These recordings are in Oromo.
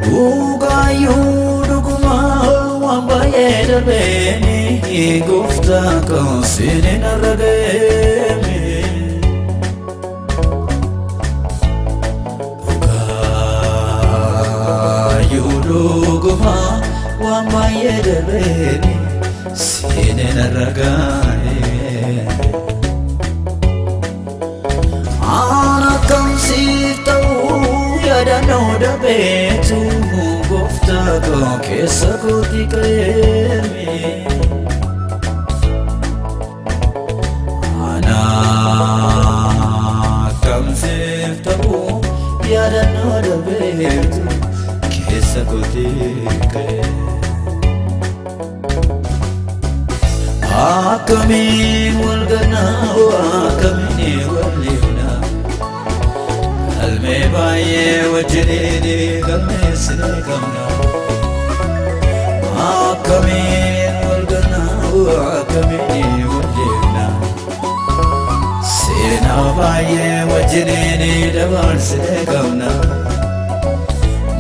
Dhugaayyuu dhugumaa waan baay'ee darbeeni gooftaa koo siiniin har'a ga'eemi. Dhugaayyuu dhugumaa waan baay'ee darbeeni siiniin har'a ga'eemi. Aan akkam siif ta'uu yaadannoo darbeetu gooftaa koo keessa kootti ka'eemi. Aan akkam siif ta'uu yaadannoo darbeetu keessa kootti ka'eemi. Akkamiin wal gannaa, akkamiin wal dhiifnaa, galmee baay'ee wajjiniin galmeessinee qabna. Akkamiin wal gannaa, akkamiin wal dhiifnaa, seenaa baay'ee wajjiniin dabarsinee qabna.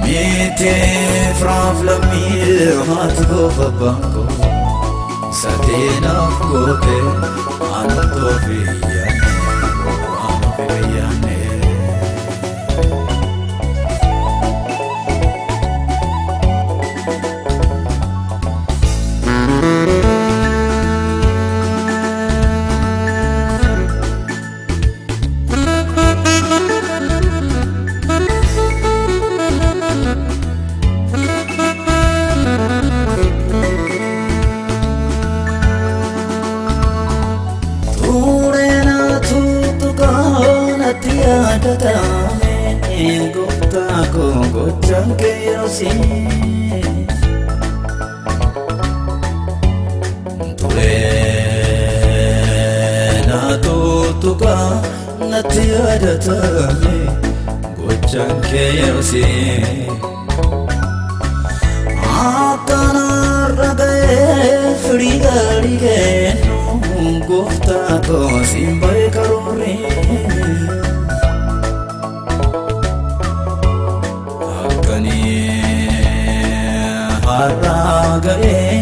Miitee firaaf lammii haati koof abbaan koo sateenaaf goote anutoo fi yaanne anuu fi yaanne. Tureena tuttuqaa natti yaadatame gooftaa koo gochaan kee yeroo siin. Tureena tuttuqaa natti yaadatame gochaan kee yeroo siin. Akkanarra ga'ee firii gaarii kennu gooftaa koo siin ba'e karoorri. Akkanii har'aa ga'ee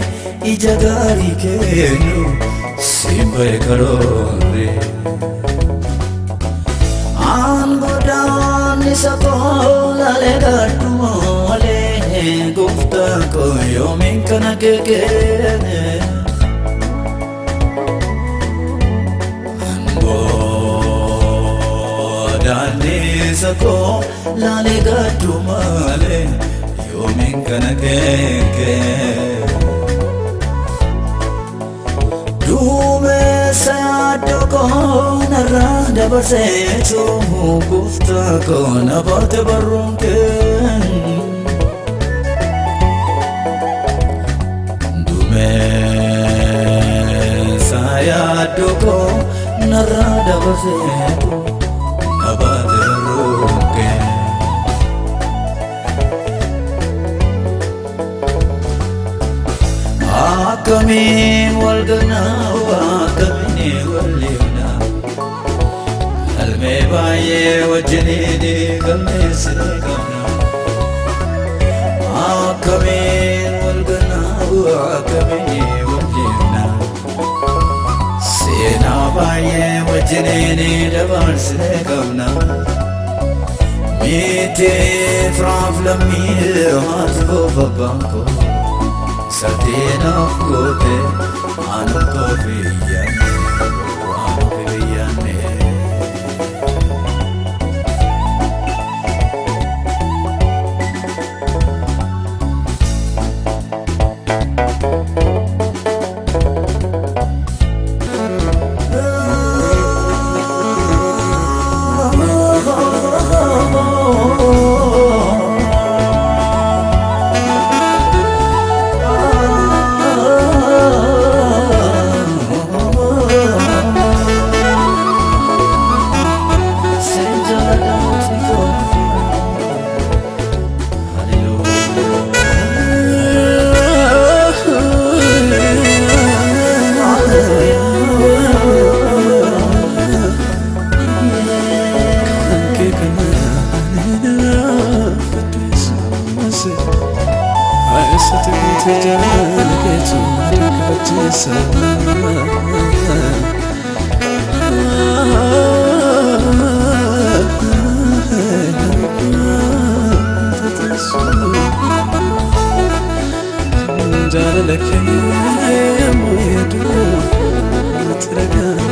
ija gaarii kennu siin ba'e karoorri. Aan isa koo laalee gaddu malee gooftaa koo yoomiin kana keekene. Godaannisa koo laalee gaddu malee yoomiin kana keekene. Duumessa yaaddoo koo narraa dabarseetu gooftaa koo na baate barruun kee. Duumessa yaaddoo koo narraa dabarseetu na baate barruun kee. Akkamiin wal gannaa, akkamiin wal dhiifnaa, galmee baay'ee wajjiniin galmeessinee qabna. Akkamiin wal gannaa, akkamiin wal dhiifnaa, seenaa baay'ee wajjiniin dabarsinee qabna. Miitee firaaf lammii haati koof abbaan koo sateenaaf goote anutoo fi yaanne anuu fi yaanne. Jaalala keetu na dinqifachiisa. Jaalala kee yemmuu yaadu natti dhaga'ama.